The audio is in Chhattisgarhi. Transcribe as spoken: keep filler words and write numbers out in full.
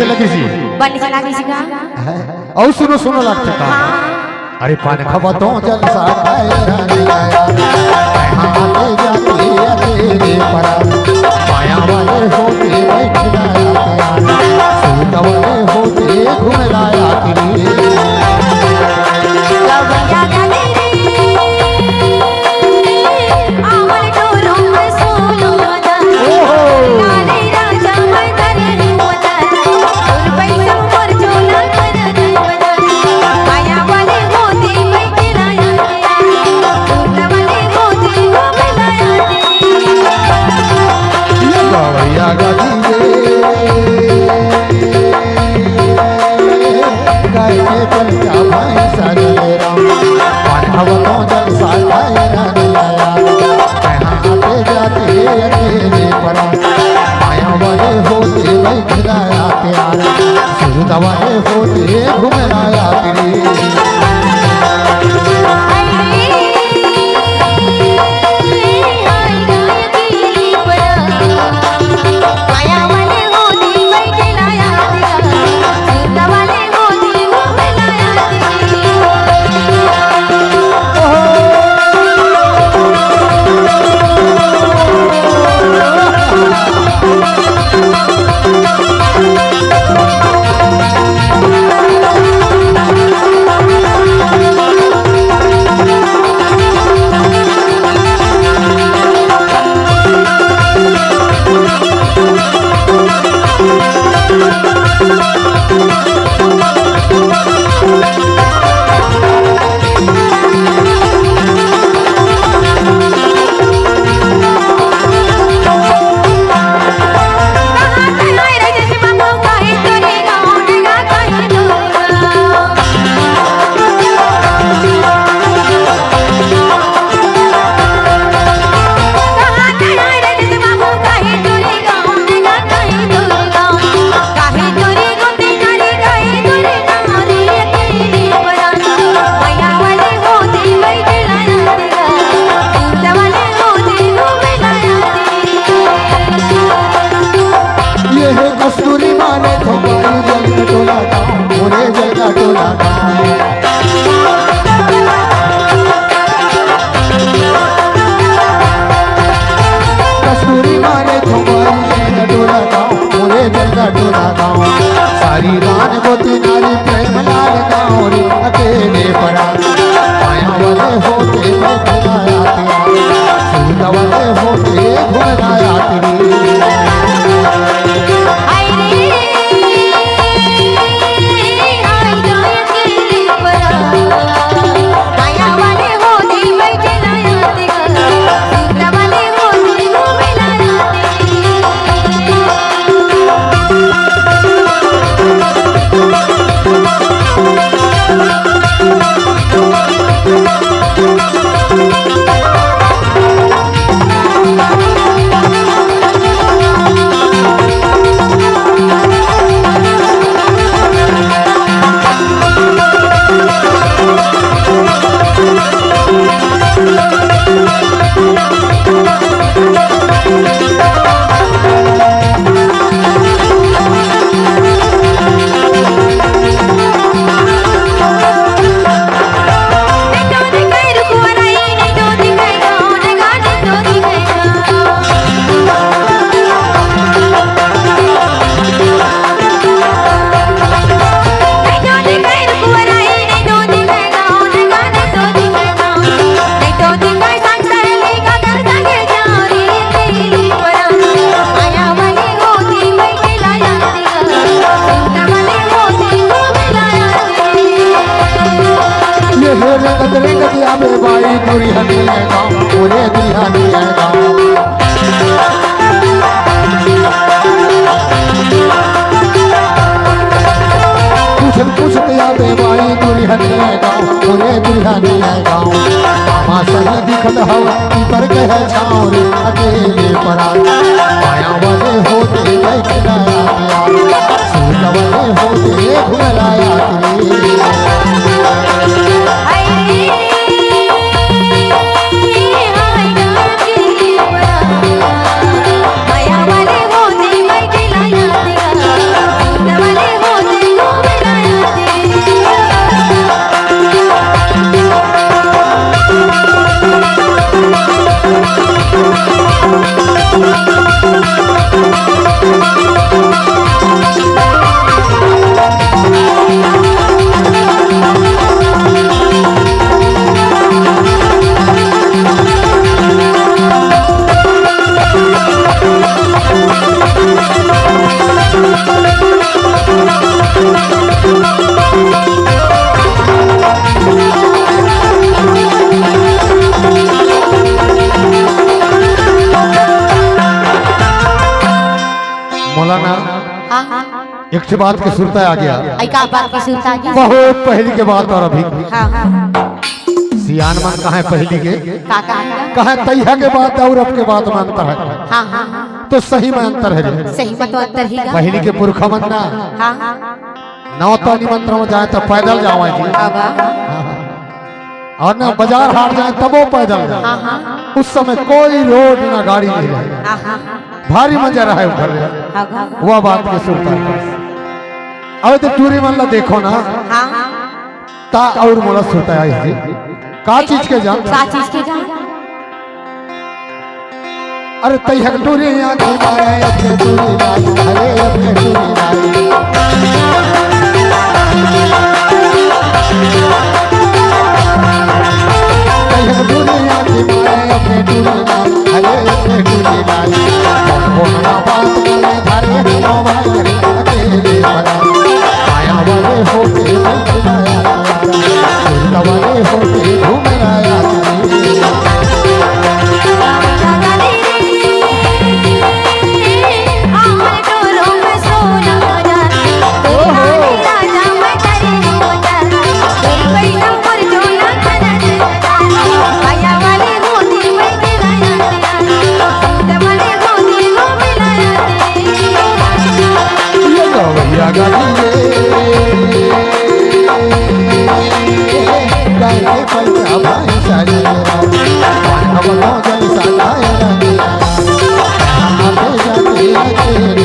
लगिस जी। बने लगिस जी का? अउ सुनो, सुनो लागथे का? हाँ। अरे पान खावा तो जलसा खाए रानी आया, कहाँ आते जाते अकेले परा, माया वाले होते बैठ लाया तेरा, सूत वाले होते घूम लाया तेरी। ये हे कस्तूरी माने थोपाई जंग टोला गाँव, मोरे जंग टोला गाँव। कस्तूरी माने थोपाई जंग टोला गाँव, मोरे जंग टोला गाँव। सारी रान गोती नारी प्रेम लाल गाँव रे, अकेले परा। माया वाले होते बैठ लाया तेरा, सूरत वाले होते घूम लाया तेरी। ये हे रे कतरे कतिया बे बाई दुरिहनिया गाँव, ओरे दुरिहनिया गाँव। पूछन पूछत आबे बाई दुरिहनिया गाँव, ओरे दुरिहनिया गाँव। मामा सही दिखत हव, पीपर के हे छाँव रे, अकेले परा। माया वाले होते बैठ लाया तेरा, सूरत वाले होते घूम लाया तेरी। एक ठे बात के सुरता आ गया। अई का बात के सुरता आ गया? बहुत पहिली के बात अउ अभी। हाँ, हाँ। सियान मन कहे पहिली के, का कहे? कहे तइहा के बात अउ अब के बात में अंतर हे। हाँ, हाँ, हाँ। तो सही में अंतर हे रे। सही में तो अंतर ही गा। पहिली के पुरखा मन ना, हाँ, हाँ। नौता निमंत्रण में जाए तो पैदल जावे जी। हाँ, हाँ। अउ ना बाजार हाट जाए तबो पैदल जाए। हाँ, हाँ। उस समय कोई रोड ना गाड़ी नहीं रहे। हाँ, हाँ। भारी मजा रहे उधर रे। हाँ, हाँ। वो बात के सुरता हे। अबे तो टूरी मन ला देखो ना। हाँ। ता अउ मोला सुरता आइस जी। का चीज के जान? का चीज के जान? अरे तइहा के टूरी आँखी मारे, एक टूरी लाई, अरे एक टूरी लाई। तइहा के टूरी आँखी मारे, एक टूरी लाई, अरे एक टूरी लाई। कोन कोन ना बात करे, धरे मोबाइल अकेले बना। माया वाले होके घूम रहा है, माया वाले होके घूम रहा है। ये गवैया गाती रे, गाय के पैसा भाई सारे, अब तो जलसा गाय लगे, आते जाते आते